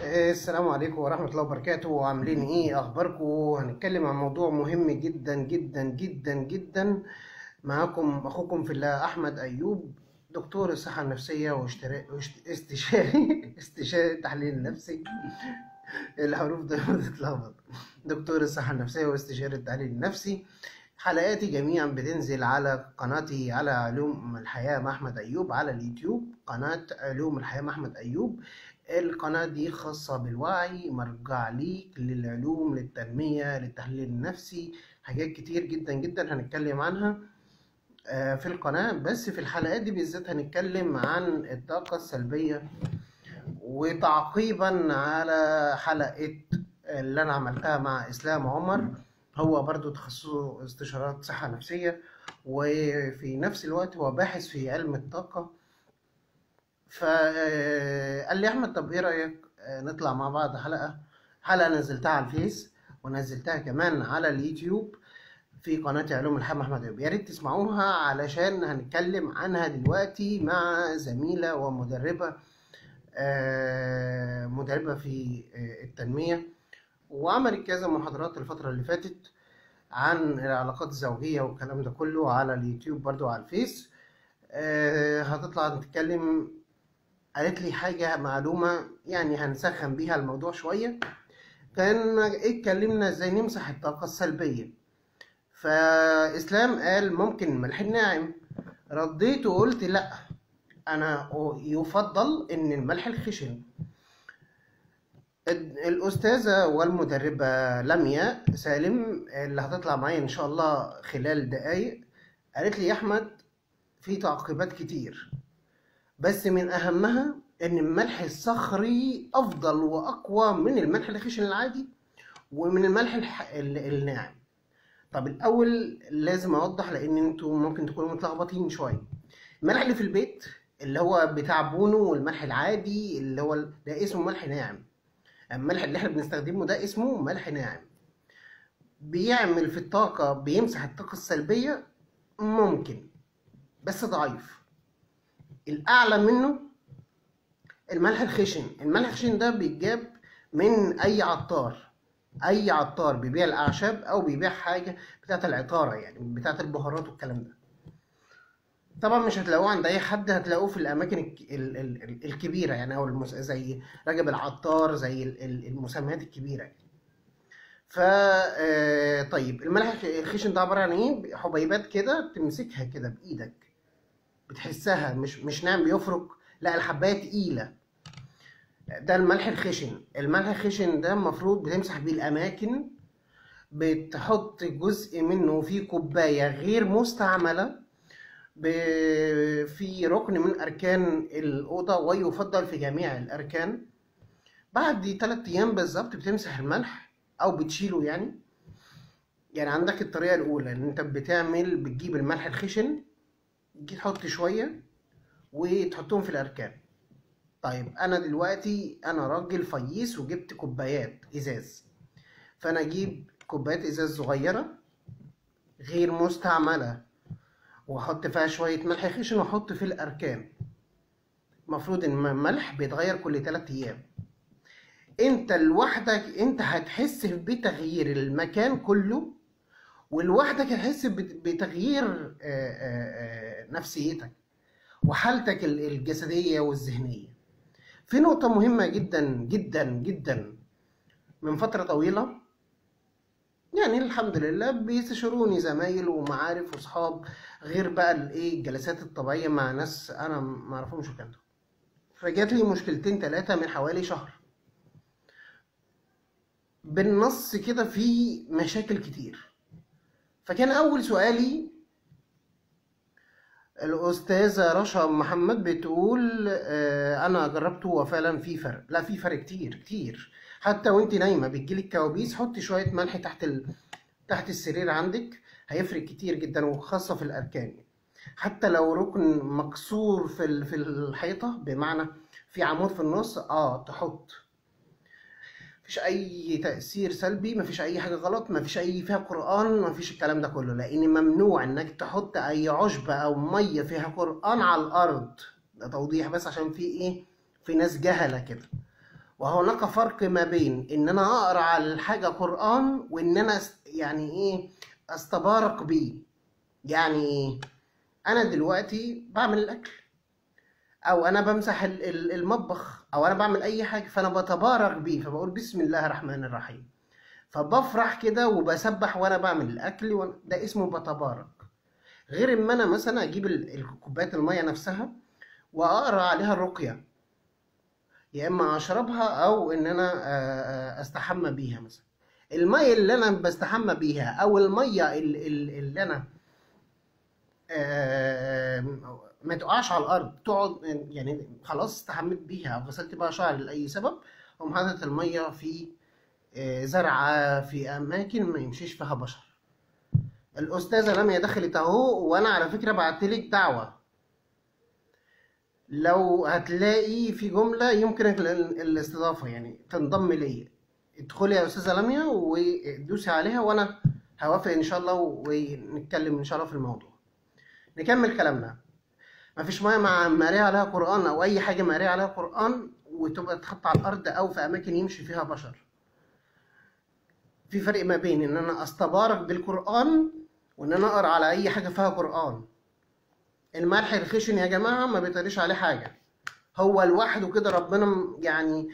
السلام عليكم ورحمة الله وبركاته. عاملين ايه؟ اخباركم؟ هنتكلم عن موضوع مهم جدا جدا جدا جدا. معاكم اخوكم في الله احمد ايوب، دكتور الصحة النفسية واستشاري استشاري التحليل النفسي. الحروف دايما بتتلخبط. دكتور الصحة النفسية واستشاري التحليل النفسي. حلقاتي جميعا بتنزل على قناتي على علوم الحياة مع أحمد أيوب على اليوتيوب، قناة علوم الحياة مع أحمد أيوب. القناة دي خاصة بالوعي، مرجع ليك للعلوم، للتنمية، للتحليل النفسي، حاجات كتير جدا جدا هنتكلم عنها في القناة. بس في الحلقات دي بالذات هنتكلم عن الطاقة السلبية، وتعقيبا على حلقة اللي أنا عملتها مع إسلام عمر. هو برضو تخصصه استشارات صحة نفسية، وفي نفس الوقت هو باحث في علم الطاقة. فقال لي أحمد، طب إيه رأيك نطلع مع بعض حلقة نزلتها على الفيس ونزلتها كمان على اليوتيوب في قناة علوم الحياة مع أحمد أيوب. يا ريت تسمعوها علشان هنتكلم عنها دلوقتي مع زميلة ومدربة مدربة في التنمية، وعملت كذا محاضرات الفترة اللي فاتت عن العلاقات الزوجية والكلام ده كله على اليوتيوب برضو وعلى الفيس. هتطلع تتكلم. قالت لي حاجة معلومة يعني هنسخن بيها الموضوع شوية. كان اتكلمنا ازاي نمسح الطاقة السلبية، فإسلام قال ممكن الملح الناعم. رديت وقلت لا، أنا يفضل إن الملح الخشن. الأستاذة والمدربة لمياء سالم اللي هتطلع معايا إن شاء الله خلال دقايق قالت لي يا أحمد في تعقيبات كتير، بس من أهمها إن الملح الصخري أفضل وأقوى من الملح الخشن العادي ومن الملح الناعم. طب الأول لازم أوضح، لأن أنتوا ممكن تكونوا متلخبطين شوية. الملح اللي في البيت اللي هو بتاع بونو والملح العادي اللي هو ده اسمه ملح ناعم. الملح اللي احنا بنستخدمه ده اسمه ملح ناعم. بيعمل في الطاقة، بيمسح الطاقة السلبية ممكن، بس ضعيف. الأعلى منه الملح الخشن. الملح الخشن ده بيتجاب من أي عطار، أي عطار بيبيع الأعشاب أو بيبيع حاجة بتاعة العطارة، يعني بتاعة البهارات والكلام ده. طبعا مش هتلاقوه عند اي حد، هتلاقوه في الاماكن الكبيرة يعني، او زي رجب العطار، زي المسميات الكبيرة يعني. ف طيب الملح الخشن ده عبارة عن ايه؟ حبيبات كده تمسكها كده بايدك، بتحسها مش ناعم بيفرك، لا الحبايه تقيلة. ده الملح الخشن. الملح الخشن ده المفروض بتمسح بيه الاماكن، بتحط جزء منه في كوباية غير مستعملة في ركن من أركان الأوضة، ويفضل في جميع الأركان. بعد 3 أيام بالظبط بتمسح الملح أو بتشيله. يعني عندك الطريقة الأولى إن أنت بتجيب الملح الخشن، تجي تحط شوية وتحطهم في الأركان. طيب أنا دلوقتي أنا راجل فييس وجبت كوبايات إزاز، فأنا أجيب كوبايات إزاز صغيرة غير مستعملة واحط فيها شوية ملح خشن واحط في الاركان. المفروض ان الملح بيتغير كل 3 ايام. انت لوحدك انت هتحس بتغيير المكان كله، ولوحدك هتحس بتغيير نفسيتك وحالتك الجسدية والذهنية. في نقطة مهمة جدا جدا جدا، من فترة طويلة يعني الحمد لله بيستشيروني زمايل ومعارف واصحاب، غير بقى الايه الجلسات الطبيعية مع ناس انا ما اعرفهمش والكلام ده. فجات لي مشكلتين 3 من حوالي شهر بالنص كده، في مشاكل كتير. فكان اول سؤالي الاستاذة رشا محمد بتقول انا جربته وفعلا في فرق. لا، في فرق كتير كتير. حتى وانت نايمة بتجيلك كوابيس، حطي شوية ملح تحت السرير عندك، هيفرق كتير جدا، وخاصة في الاركان. حتى لو ركن مكسور في الحيطة، بمعنى في عمود في النص، تحط. مفيش اي تاثير سلبي، مفيش اي حاجة غلط، مفيش اي فيها قران، مفيش الكلام ده كله، لان ممنوع انك تحط اي عشبه او مية فيها قران على الارض. ده توضيح بس عشان في ايه، في ناس جهله كده. وهناك فرق ما بين ان انا اقرا على الحاجة قران وان انا يعني ايه استبارك بيه. يعني ايه؟ انا دلوقتي بعمل الاكل، او انا بمسح المطبخ، او انا بعمل اي حاجة، فانا بتبارك بيه، فبقول بسم الله الرحمن الرحيم، فبفرح كده وبسبح وانا بعمل الاكل، ده اسمه بتبارك. غير اما انا مثلا اجيب كوباية المية نفسها واقرا عليها الرقية، يا اما اشربها او ان انا استحمى بيها. مثلا المية اللي انا بستحمى بيها او المية اللي انا ما تقعش على الارض، تقعد يعني خلاص استحميت بيها او غسلت بيها شعري لاي سبب، اقوم حاطط المية في زرعه في اماكن ما يمشيش فيها بشر. الاستاذة لميا دخلت اهو، وانا على فكرة بعتلك دعوه، لو هتلاقي في جملة يمكنك الاستضافة يعني تنضم ليا. ادخلي يا استاذه لميا ودوسي عليها وانا هوافق ان شاء الله، ونتكلم ان شاء الله في الموضوع. نكمل كلامنا. مفيش مية مع مقريه عليها قران او اي حاجة مقريه عليها قران وتبقى تتحط على الارض او في اماكن يمشي فيها بشر. في فرق ما بين ان انا استبارك بالقران وان انا اقرا على اي حاجة فيها قران. الملح الخشن يا جماعة ما بيطريش عليه حاجة، هو لوحده كده ربنا يعني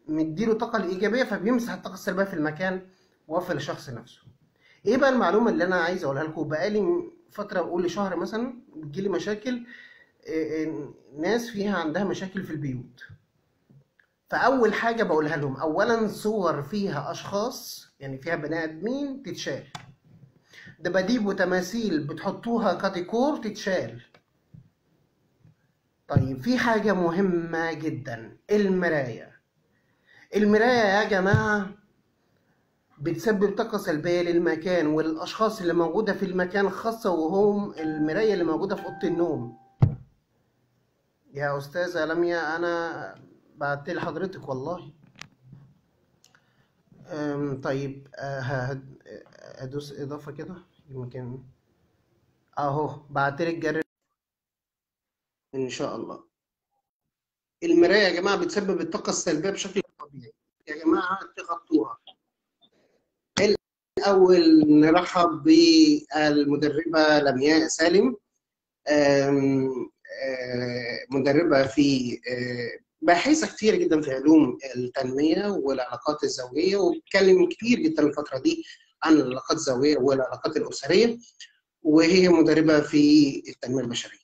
مديله طاقة الايجابية، فبيمسح الطاقة السلبية في المكان وفي الشخص نفسه. ايه بقى المعلومة اللي انا عايز اقولها لكم؟ بقالي فترة، بقول لشهر مثلا، بتجيلي مشاكل، ناس فيها عندها مشاكل في البيوت. فاول حاجة بقولها لهم، اولا صور فيها اشخاص يعني فيها بني ادمين تتشال، دباديب وتماثيل بتحطوها كديكور تتشال. طيب في حاجة مهمة جدا، المراية. المراية يا جماعة بتسبب طاقة سلبية للمكان والاشخاص اللي موجودة في المكان، خاصة وهم المراية اللي موجودة في اوضة النوم. يا استاذه لميا انا بعت لحضرتك والله. طيب ادوس اضافه كده يمكن اهو، بعتلك جرب ان شاء الله. المراية يا جماعة بتسبب الطاقة السلبية بشكل طبيعي يا جماعة، تغطوها. الاول نرحب بالمدربه لمياء سالم، مدربه في باحثه كتير جدا في علوم التنمية والعلاقات الزوجية، وبتتكلم كتير جدا الفترة دي عن العلاقات الزوجية والعلاقات الاسرية، وهي مدربه في التنمية البشرية.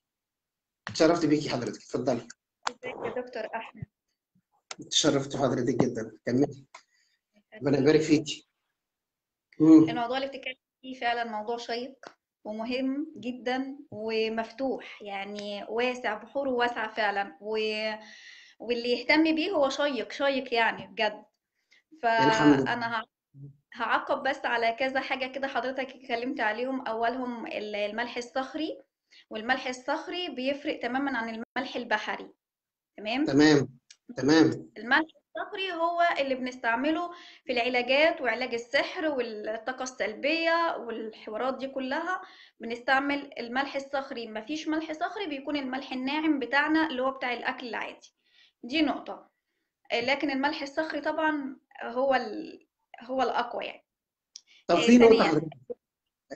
اتشرفت بيكي حضرتك، اتفضلي. ازيك يا دكتور احمد؟ اتشرفت بحضرتك جدا، كملي. ربنا يبارك فيكي. الموضوع اللي بتتكلم فيه فعلا موضوع شيق ومهم جدا ومفتوح، يعني واسع، بحوره واسعة فعلا، واللي يهتم بيه هو شيق شيق يعني بجد. فانا هعقب بس على كذا حاجة كده حضرتك اتكلمت عليهم. اولهم الملح الصخري، والملح الصخري بيفرق تماما عن الملح البحري. تمام تمام تمام. الملح الصخري هو اللي بنستعمله في العلاجات وعلاج السحر والطاقة السلبية والحوارات دي كلها، بنستعمل الملح الصخري. مفيش ملح صخري بيكون الملح الناعم بتاعنا اللي هو بتاع الأكل العادي، دي نقطة. لكن الملح الصخري طبعا هو الأقوى يعني. طب في نقطة حضرتك،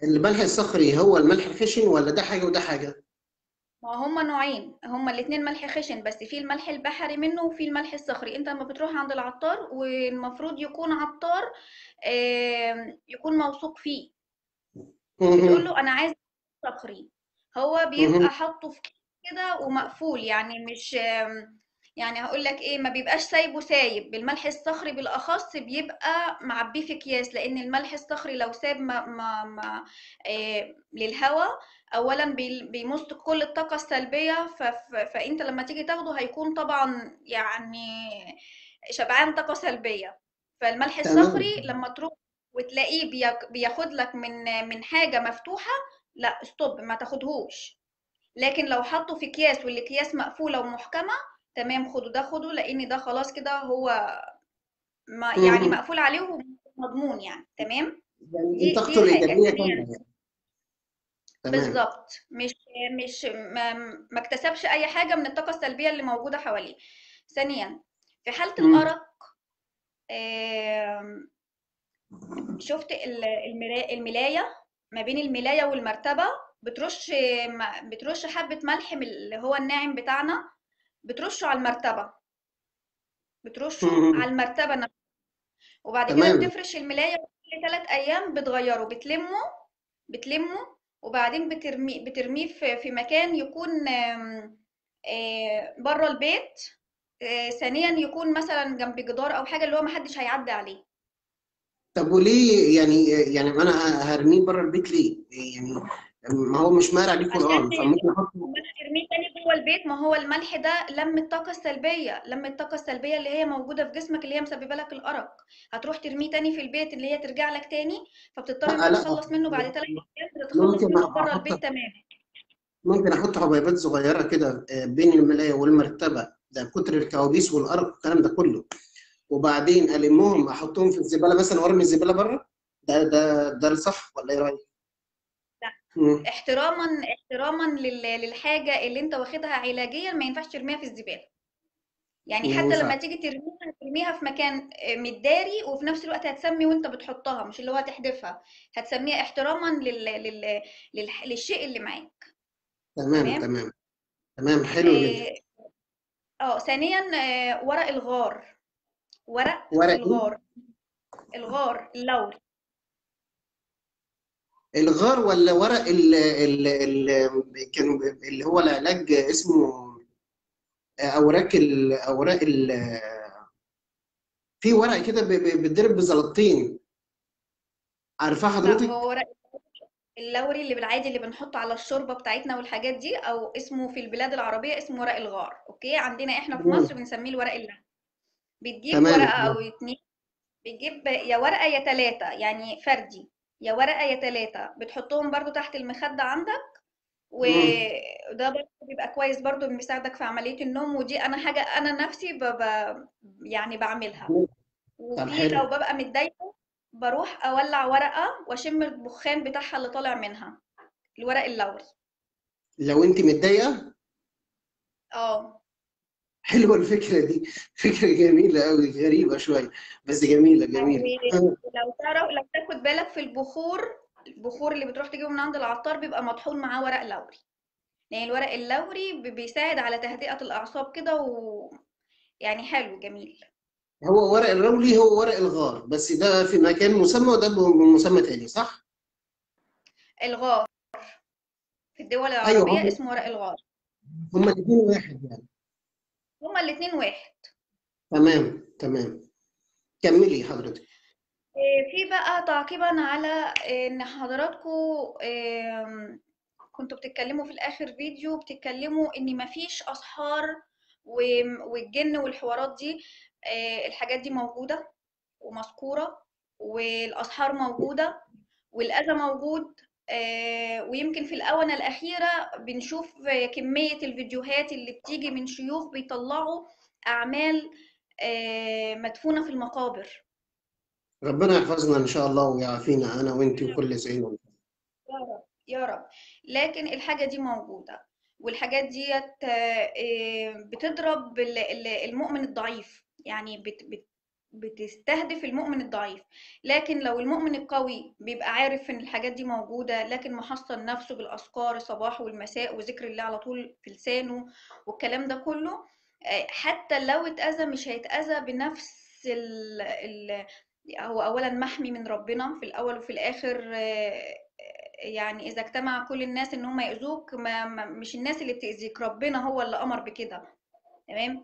الملح الصخري هو الملح الخشن ولا ده حاجة وده حاجة؟ ما هما نوعين، هما الاثنين ملح خشن، بس في الملح البحري منه وفي الملح الصخري. انت لما بتروح عند العطار، والمفروض يكون عطار يكون موثوق فيه، بتقول له انا عايز صخري، هو بيبقى حاطه في كده ومقفول، يعني مش يعني هقول لك ايه، ما بيبقاش سايبه سايب. بالملح الصخري بالاخص بيبقى معبيه في اكياس، لان الملح الصخري لو ساب ما ما ما إيه للهواء، اولا بيمص كل الطاقة السلبية، فانت لما تيجي تاخده هيكون طبعا يعني شبعان طاقة سلبية. فالملح الصخري لما تروح وتلاقيه بياخد لك من حاجة مفتوحة، لا stop، ما تاخدهوش. لكن لو حطه في اكياس والاكياس مقفولة ومحكمه، تمام، خده ده، خده، لان ده خلاص كده هو ما يعني مقفول عليه ومضمون يعني. تمام، يعني طاقته الايجابية كاملة. بالظبط، مش مش ما اكتسبش اي حاجة من الطاقة السلبية اللي موجودة حواليه. ثانيا، في حاله الارق شفت الملاية، ما بين الملاية والمرتبة بترش حبة ملح من اللي هو الناعم بتاعنا، بترشه على المرتبة، بترشه على المرتبة نفسها. وبعد كده بتفرش الملاية كل 3 أيام، بتغيره، بتلمه وبعدين بترميه في مكان يكون بره البيت. ثانيا يكون مثلا جنب جدار او حاجة اللي هو محدش هيعدي عليه. طب وليه يعني انا هرميه بره البيت ليه؟ يعني ما هو مش مارع عليه قرآن، فممكن احطه ترميه تاني جوه البيت. ما هو الملح ده لم الطاقة السلبية، لم الطاقة السلبية اللي هي موجودة في جسمك اللي هي مسببه لك الارق، هتروح ترميه تاني في البيت اللي هي ترجع لك تاني، فبتضطر انت تتخلص منه بعد 3 ايام، تتخلص منه بره البيت تماما. ممكن احط حبيبات صغيرة كده بين الملايه والمرتبة، ده كتر الكوابيس والارق والكلام ده كله، وبعدين المهم احطهم في الزبالة مثلا وارمي الزبالة بره. ده الصح ولا ايه رايك؟ لا، احتراما للحاجة اللي انت واخدها علاجيا ما ينفعش ترميها في الزبالة. يعني حتى لما تيجي ترميها ترميها في مكان متداري، وفي نفس الوقت هتسمي وانت بتحطها، مش اللي هو هتحدفها، هتسميها احتراما للشيء اللي معاك. تمام تمام تمام، حلو جدا. ثانيا ورق الغار، ورق الغار، الغار اللوري، الغار ولا ورق ال ال ال كانوا اللي هو العلاج اسمه اوراق ال اوراق ال في ورق كده بيتضرب بزلطتين، عارفاه حضرتك؟ لا، هو ورق اللوري اللي بالعادي اللي بنحطه على الشوربة بتاعتنا والحاجات دي، او اسمه في البلاد العربية اسمه ورق الغار. okay، عندنا احنا في مصر بنسميه الورق اللوري. بتجيب ورقة او 2، بتجيب يا ورقة يا 3، يعني فردي، يا ورقة يا 3، بتحطهم برضو تحت المخدة عندك، وده برضو بيبقى كويس، برضو بيساعدك في عملية النوم. ودي انا حاجة انا نفسي يعني بعملها. وفي لو ببقى متضايقة بروح اولع ورقة واشم البخان بتاعها اللي طالع منها، الورق اللوري. لو انت متضايقة؟ حلوة الفكرة دي، فكرة جميلة قوي، غريبة شوية بس جميلة جميلة. لو تعرف، لو تاخد بالك في البخور، البخور اللي بتروح تجيبه من عند العطار بيبقى مطحون معاه ورق لوري، يعني الورق اللوري بيساعد على تهدئه الاعصاب كده، ويعني حلو جميل. هو ورق اللوري هو ورق الغار، بس ده في مكان مسمى وده بمسمى تاني، صح؟ الغار في الدول العربية. أيوة، اسمه ورق الغار. هما الاثنين واحد يعني. هما الاثنين واحد. تمام تمام، كملي حضرتك. في بقى تعقيبا على ان حضراتكم كنتوا بتتكلموا في الاخر فيديو، بتتكلموا ان مفيش اسحار والجن والحوارات دي. الحاجات دي موجودة ومذكورة، والأسحار موجودة، والأذى موجود. ويمكن في الآونة الأخيرة بنشوف كمية الفيديوهات اللي بتيجي من شيوخ بيطلعوا أعمال مدفونة في المقابر. ربنا يحفظنا إن شاء الله ويعافينا أنا وإنتي وكل زينا يا رب يا رب. لكن الحاجة دي موجودة، والحاجات ديت بتضرب المؤمن الضعيف، يعني بتستهدف المؤمن الضعيف. لكن لو المؤمن القوي بيبقى عارف ان الحاجات دي موجودة، لكن محصن نفسه بالأذكار الصباح والمساء وذكر الله على طول في لسانه والكلام ده كله، حتى لو اتأذى مش هيتأذى بنفس هو أولا محمي من ربنا في الأول وفي الآخر. يعني إذا اجتمع كل الناس إن هم يأذوك، ما مش الناس اللي بتأذيك، ربنا هو اللي أمر بكده. تمام.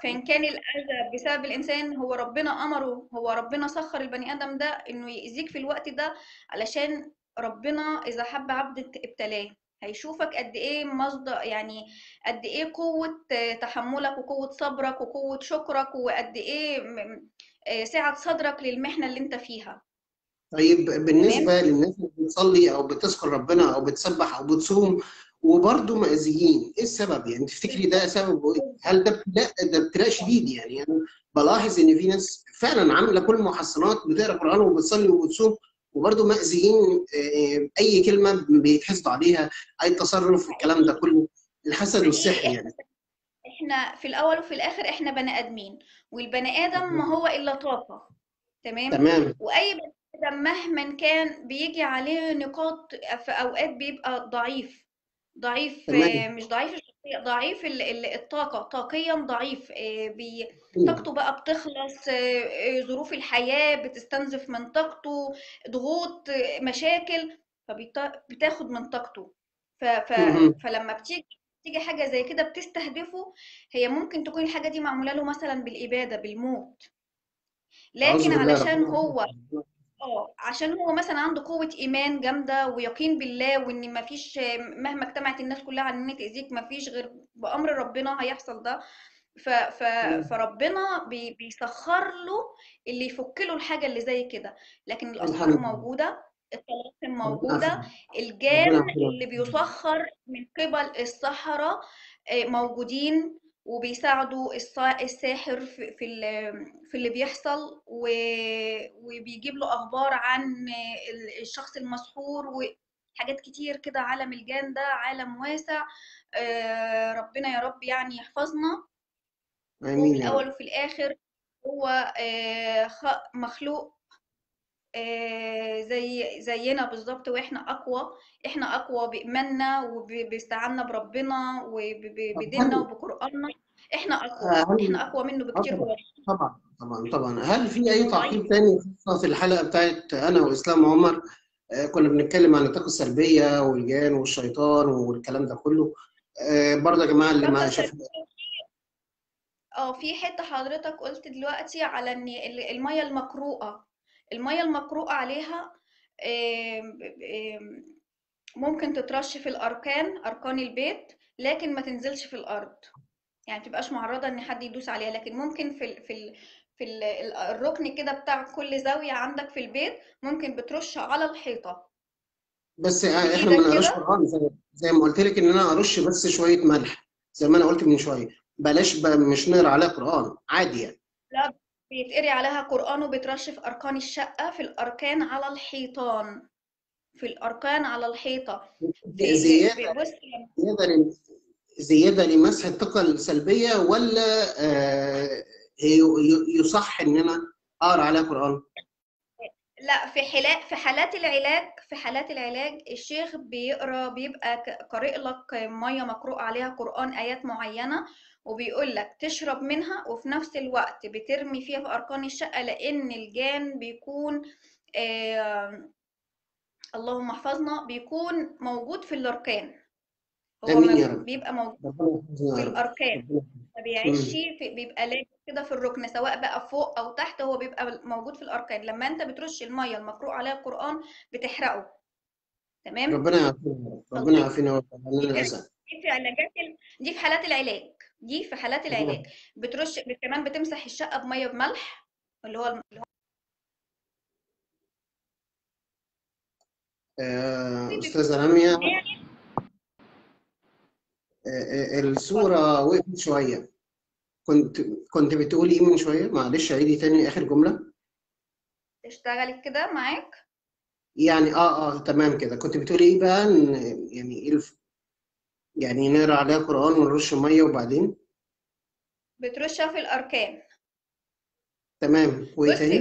فإن كان الأذى بسبب الإنسان، هو ربنا أمره، هو ربنا سخر البني آدم ده إنه يأذيك في الوقت ده، علشان ربنا إذا حب عبد ابتلاه، هيشوفك قد إيه مصدر، يعني قد إيه قوة تحملك وقوة صبرك وقوة شكرك، وقد إيه سعة صدرك للمحنة اللي أنت فيها. طيب بالنسبة للناس اللي بتصلي أو بتذكر ربنا أو بتسبح أو بتصوم وبرضه مأذيين، إيه السبب؟ يعني تفتكري ده سببه إيه؟ هل ده ابتلاء؟ ده ابتلاء شديد يعني. أنا بلاحظ إن في ناس فعلا عاملة كل المحصنات، بتقرأ قرآن وبتصلي وبتصوم وبرضه مأذيين، أي كلمة بيتحسدوا عليها، أي تصرف، الكلام ده كله، الحسد والسحر يعني. احنا في الاول وفي الاخر احنا بني ادمين، والبني ادم ما هو الا طاقة. تمام. تمام. واي بني ادم مهما كان بيجي عليه نقاط في اوقات بيبقى ضعيف، ضعيف. تمام. مش ضعيف الشخصية، ضعيف الطاقة، طاقيا ضعيف، طاقته بقى بتخلص، ظروف الحياة بتستنزف من طاقته، ضغوط، مشاكل، فبتاخد من طاقته. فلما بتيجي حاجة زي كده بتستهدفه، هي ممكن تكون الحاجة دي معمولة له مثلا بالإبادة، بالموت، لكن علشان هو عشان هو مثلا عنده قوة إيمان جامدة ويقين بالله، وإن مفيش مهما اجتمعت الناس كلها على إن تأذيك مفيش غير بأمر ربنا هيحصل ده. فربنا بيسخر له اللي يفك له الحاجة اللي زي كده. لكن الأسحار موجودة، الطلاسم موجودة، الجان اللي بيسخر من قبل السحرة موجودين وبيساعدوا الساحر في اللي بيحصل، وبيجيب له اخبار عن الشخص المسحور وحاجات كتير كده. عالم الجان ده عالم واسع، ربنا يا رب يعني يحفظنا. آمين. وفي الاول وفي الاخر هو مخلوق زينا بالظبط، واحنا اقوى، احنا اقوى بايماننا وباستعاننا بربنا وبديننا وبقراننا، احنا اقوى، احنا اقوى منه بكتير. هو طبعا طبعا طبعا. هل في اي تعقيب تاني في الحلقة بتاعت انا واسلام عمر؟ كنا بنتكلم عن الطاقة السلبية والجان والشيطان والكلام ده كله. برضه يا جماعة اللي ما شاف في حتة حضرتك قلت دلوقتي على ان المية المقروءه، المية المقروءة عليها ممكن تترش في الأركان، أركان البيت، لكن ما تنزلش في الأرض، يعني ما تبقاش معرضة إن حد يدوس عليها، لكن ممكن في الركن كده بتاع كل زاوية عندك في البيت ممكن بترش على الحيطة. بس احنا ما نقراش قرآن زي ما قلت لك، إن أنا أرش بس شوية ملح زي ما أنا قلت من شوية، بلاش مش نقرا عليها قرآن عادي يعني. لا، بيتقري عليها قرآن وبيترش في أركان الشقة، في الأركان على الحيطان، في الأركان على الحيطة. زيادة لمسح الطاقة السلبية، ولا يصح إن أنا أقرأ عليها قرآن؟ لا، في حالات العلاج، في حالات العلاج الشيخ بيقرأ، بيبقى قارئ لك مية مقروء عليها قرآن، آيات معينة، وبيقول لك تشرب منها، وفي نفس الوقت بترمي فيها في أركان الشقة، لأن الجان بيكون اللهم احفظنا، بيكون موجود في الأركان. هو بيبقى موجود في الأركان، ما بيعيش، بيبقى لابس كده في الركن، سواء بقى فوق أو تحت، هو بيبقى موجود في الأركان. لما أنت بترش المية المقروء عليها القرآن بتحرقه. تمام؟ ربنا يعافينا، ربنا يعافينا ويعافينا. دي في علاجات، دي في حالات العلاج، دي في حالات العلاج بترش كمان، بتمسح الشقة بميه بملح، اللي هو استاذه راميه، الصورة وقفت شوية. كنت بتقولي ايه من شوية؟ معلش عيدي تاني اخر جملة. اشتغلت كده معاك يعني؟ تمام كده. كنت بتقولي ايه بقى؟ يعني ايه يعني نقرا عليها قرآن ونرش مية وبعدين بترشها في الاركان. تمام. وايه تاني؟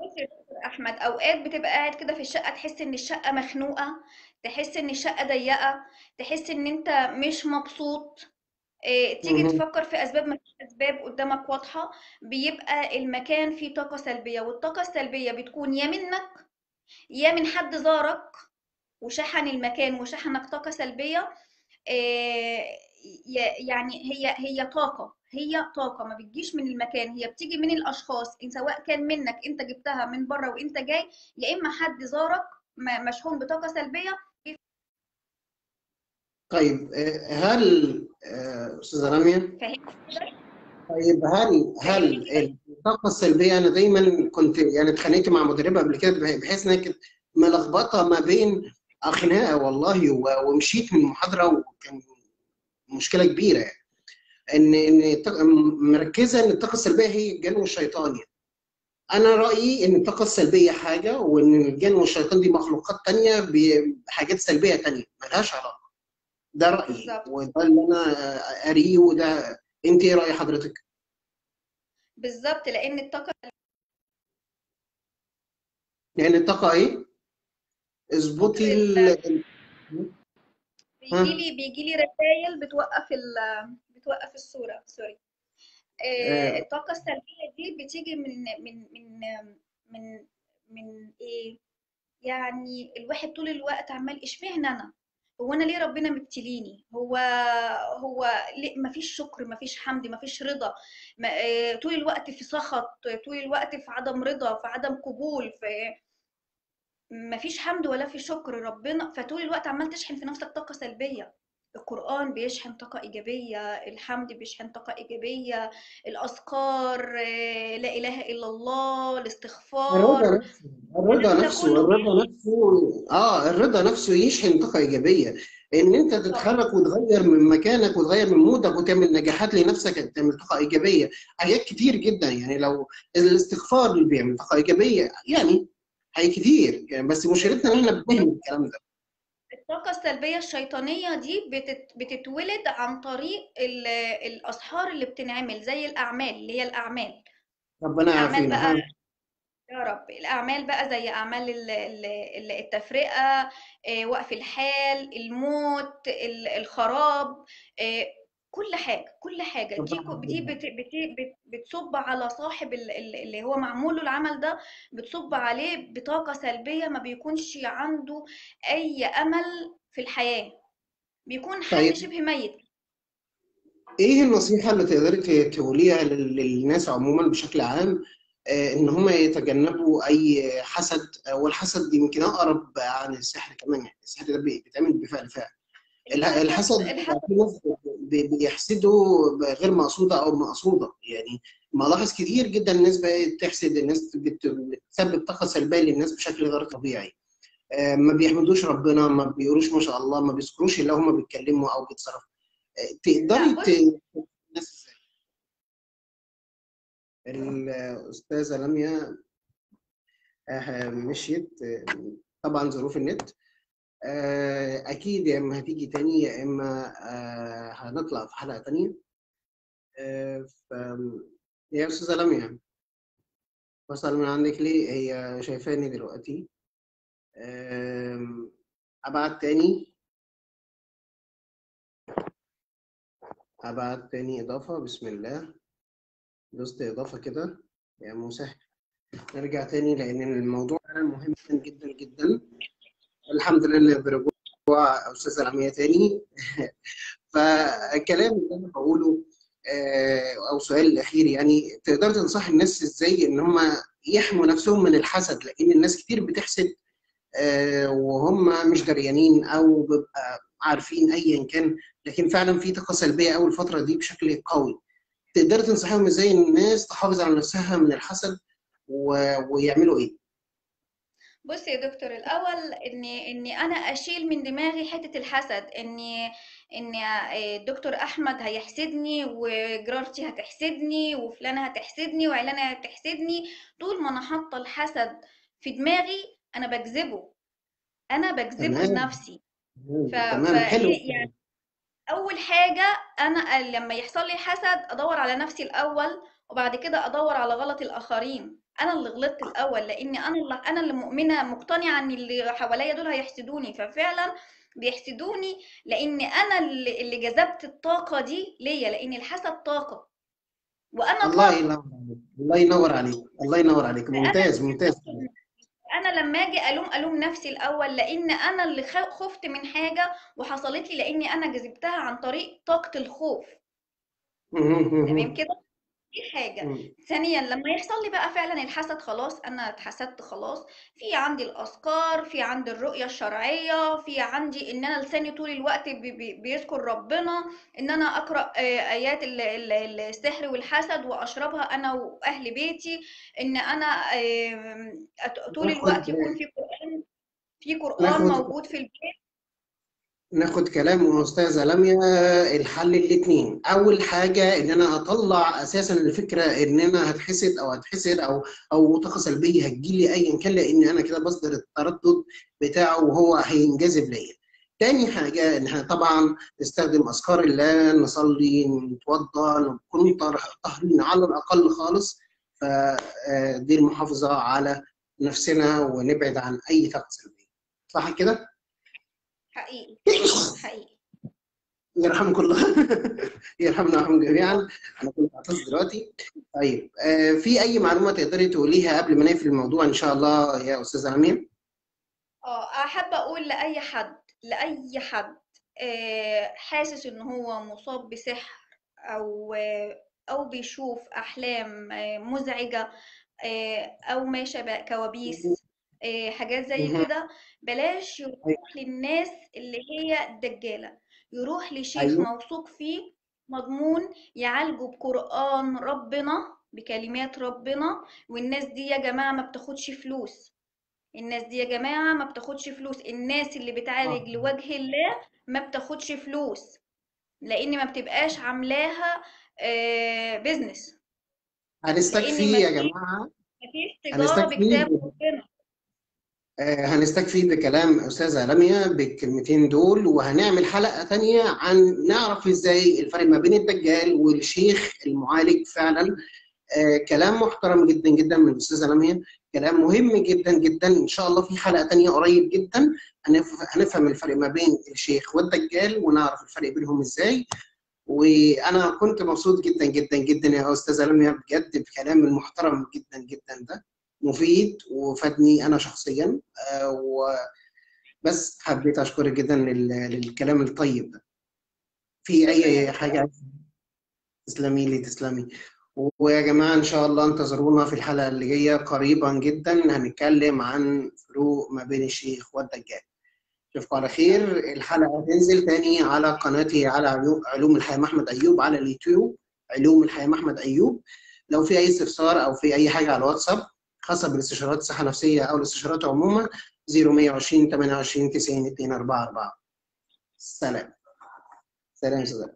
بص يا دكتور احمد، اوقات بتبقى قاعد كده في الشقة، تحس ان الشقة مخنوقه، تحس ان الشقة ضيقه، تحس ان انت مش مبسوط، تيجي تفكر في اسباب، ما فيش اسباب قدامك واضحة، بيبقى المكان فيه طاقة سلبية، والطاقة السلبية بتكون يا منك يا من حد زارك وشحن المكان وشحنك طاقة سلبية. يعني هي طاقة، هي طاقة ما بتجيش من المكان، هي بتيجي من الأشخاص، إن سواء كان منك أنت جبتها من بره وأنت جاي، يا إما حد زارك مشحون بطاقة سلبية. طيب هل أستاذة رامية، طيب هل الطاقة السلبية، أنا دايما كنت يعني اتخانقت مع مدربة قبل كده بحيث إنها كانت ملخبطة ما بين خناقة والله، ومشيت من المحاضرة وكان مشكلة كبيرة، يعني ان مركزه ان الطاقة السلبية هي الجن والشيطان. يعني انا رايي ان الطاقة السلبية حاجة، وان الجن والشيطان دي مخلوقات ثانية بحاجات سلبية ثانية مالهاش علاقة. ده رايي وده اللي انا قارية، وده انت ايه رأي حضرتك؟ بالظبط، لان الطاقة، لان الطاقة ايه؟ اظبطي بيجي لي رسائل بتوقف الصورة، sorry. الطاقة السلبية دي بتيجي من من من من من ايه؟ يعني الواحد طول الوقت عمال اشمعنى انا؟ هو انا ليه ربنا مبتليني؟ هو ليه مفيش شكر، مفيش حمد، مفيش رضا، طول الوقت في سخط، طول الوقت في عدم رضا، في عدم قبول، في مفيش حمد ولا في شكر ربنا. فطول الوقت عمال تشحن في نفسك طاقة سلبية. القرآن بيشحن طاقة إيجابية، الحمد بيشحن طاقة إيجابية، الأذكار، لا إله إلا الله، الاستغفار، الرضا نفسه، الرضا نفسه، الرضا نفسه يشحن طاقة إيجابية. إن أنت تتحرك وتغير من مكانك وتغير من مودك وتعمل نجاحات لنفسك، تعمل طاقة إيجابية. حاجات كتير جدا يعني، لو الاستغفار اللي بيعمل طاقة إيجابية، يعني حاجات كتير يعني، بس مشكلتنا إن إحنا بنهمل الكلام ده. الطاقة السلبية الشيطانية دي بتتولد عن طريق الأسحار اللي بتنعمل، زي الأعمال اللي هي الأعمال. ربنا يعافينا يا رب. الأعمال بقى زي أعمال التفرقة، وقف الحال، الموت، الخراب، كل حاجة، كل حاجة دي بتصب على صاحب اللي هو معمول له العمل ده، بتصب عليه بطاقة سلبية، ما بيكونش عنده أي أمل في الحياة، بيكون حد طيب. شبه ميت. إيه النصيحة اللي تقدري تقوليها للناس عموما بشكل عام، إن هم يتجنبوا أي حسد؟ والحسد يمكن أقرب عن السحر كمان، يعني السحر ده بيتعمل بفعل فاعل. الحسد في ناس بيحسدوا غير مقصوده او مقصوده، يعني ملاحظ كتير جدا الناس بقت تحسد، الناس بتسبب طاقة سلبية للناس بشكل غير طبيعي، ما بيحمدوش ربنا، ما بيقولوش ما شاء الله، ما بيذكروش الا هم بيتكلموا او بيتصرفوا. تقدري الناس ازاي؟ الاستاذة لميا مشيت طبعا ظروف النت، أكيد يا إما هتيجي تاني يا إما هنطلع في حلقة تانية. يا أستاذة لميا بسأل من عندك ليه؟ هي شايفاني دلوقتي. أبعت تاني، أبعت تاني إضافة. بسم الله، دوست إضافة كده يا مسهل. نرجع تاني لأن الموضوع مهم جدا جدا. الحمد لله برجوع استاذه لميا تاني. فالكلام اللي انا بقوله او سؤال الاخير، يعني تقدر تنصح الناس ازاي ان هم يحموا نفسهم من الحسد؟ لان الناس كتير بتحسد وهم مش دريانين او بيبقى عارفين ايا كان، لكن فعلا في طاقة سلبية اول الفترة دي بشكل قوي. تقدر تنصحهم ازاي الناس تحافظ على نفسها من الحسد ويعملوا ايه؟ بص يا دكتور، الاول اني انا اشيل من دماغي حتة الحسد، اني الدكتور احمد هيحسدني وجارتي هتحسدني وفلانه هتحسدني وعلانه هتحسدني. طول ما انا حاطه الحسد في دماغي انا بجذبه، انا بجذبه لنفسي. تمام، حلو. يعني اول حاجة انا لما يحصل لي حسد ادور على نفسي الاول، وبعد كده ادور على غلط الاخرين. انا اللي غلطت الاول، لان انا اللي مؤمنة مقتنعة ان اللي حواليا دول هيحسدوني، ففعلا بيحسدوني لان انا اللي جذبت الطاقة دي ليا، لان الحسد طاقة وانا الله ينور عليك، الله ينور عليك، الله ينور عليك. ممتاز ممتاز. انا لما اجي الوم نفسي الاول، لان انا اللي خفت من حاجة وحصلت لي، لاني انا جذبتها عن طريق طاقة الخوف. تمام كده؟ دي حاجة. ثانيا لما يحصل لي بقى فعلا الحسد، خلاص انا اتحسدت خلاص، في عندي الاذكار، في عندي الرؤية الشرعية، في عندي ان انا لساني طول الوقت بيذكر ربنا، ان انا اقرأ ايات السحر والحسد واشربها انا واهل بيتي، ان انا طول الوقت يكون في قرآن، في قرآن موجود في البيت. ناخد كلام أستاذة لميا، الحل الاثنين. أول حاجة إن أنا أطلع أساساً الفكرة إن أنا هتحسد أو هتحسد أو طاقة سلبية هتجيلي أياً كان، لأن أنا كده بصدر التردد بتاعه وهو هينجذب ليا. تاني حاجة ان احنا طبعا نستخدم اذكار الله، نصلي، نتوضا، نكون طاهرين على الاقل خالص. فدي المحافظة على نفسنا ونبعد عن اي طاقة سلبية. صح كده؟ حقيقي حقيقي. يرحمكم الله. يرحمنا ويرحمكم جميعا. انا كنت عطس دلوقتي. طيب في اي معلومة تقدري تقوليها قبل ما نقفل الموضوع ان شاء الله يا استاذه امين؟ احب اقول لاي حد، لاي حد حاسس ان هو مصاب بسحر او بيشوف احلام مزعجة او ما شابه، كوابيس، حاجات زي كده، بلاش يروح للناس اللي هي الدجاله، يروح لشيخ موثوق فيه مضمون، يعالجه بقرآن ربنا، بكلمات ربنا. والناس دي يا جماعة ما بتاخدش فلوس، الناس دي يا جماعة ما بتاخدش فلوس، الناس اللي بتعالج لوجه الله ما بتاخدش فلوس، لأن ما بتبقاش عاملاها بيزنس. هنستكفي يا جماعة، مفيش تجارة بكتاب ربنا. هنستكفي بكلام أستاذة لميا بالكلمتين دول، وهنعمل حلقة تانية عن نعرف إزاي الفرق ما بين الدجال والشيخ المعالج فعلا. كلام محترم جدا جدا من الأستاذة لميا، كلام مهم جدا جدا. إن شاء الله في حلقة تانية قريب جدا هنفهم الفرق ما بين الشيخ والدجال ونعرف الفرق بينهم إزاي. وأنا كنت مبسوط جدا جدا جدا يا أستاذة لميا بجد بكلام المحترم جدا جدا ده، مفيد وفادني أنا شخصيا. وبس حبيت أشكرك جدا للكلام الطيب ده. في أي حاجة؟ تسلمي لي، تسلمي. ويا جماعة إن شاء الله انتظرونا في الحلقة اللي جاية قريبا جدا، هنتكلم عن فروق ما بين الشيخ والدجال. اشوفكم على خير. الحلقة هتنزل تاني على قناتي على علوم الحياة مع أحمد أيوب على اليوتيوب، علوم الحياة مع أحمد أيوب. لو في أي استفسار أو في أي حاجة على الواتساب خاصة بالاستشارات الصحة النفسية أو الاستشارات عموما، 0120 28 90 244. سلام. سلام سلام.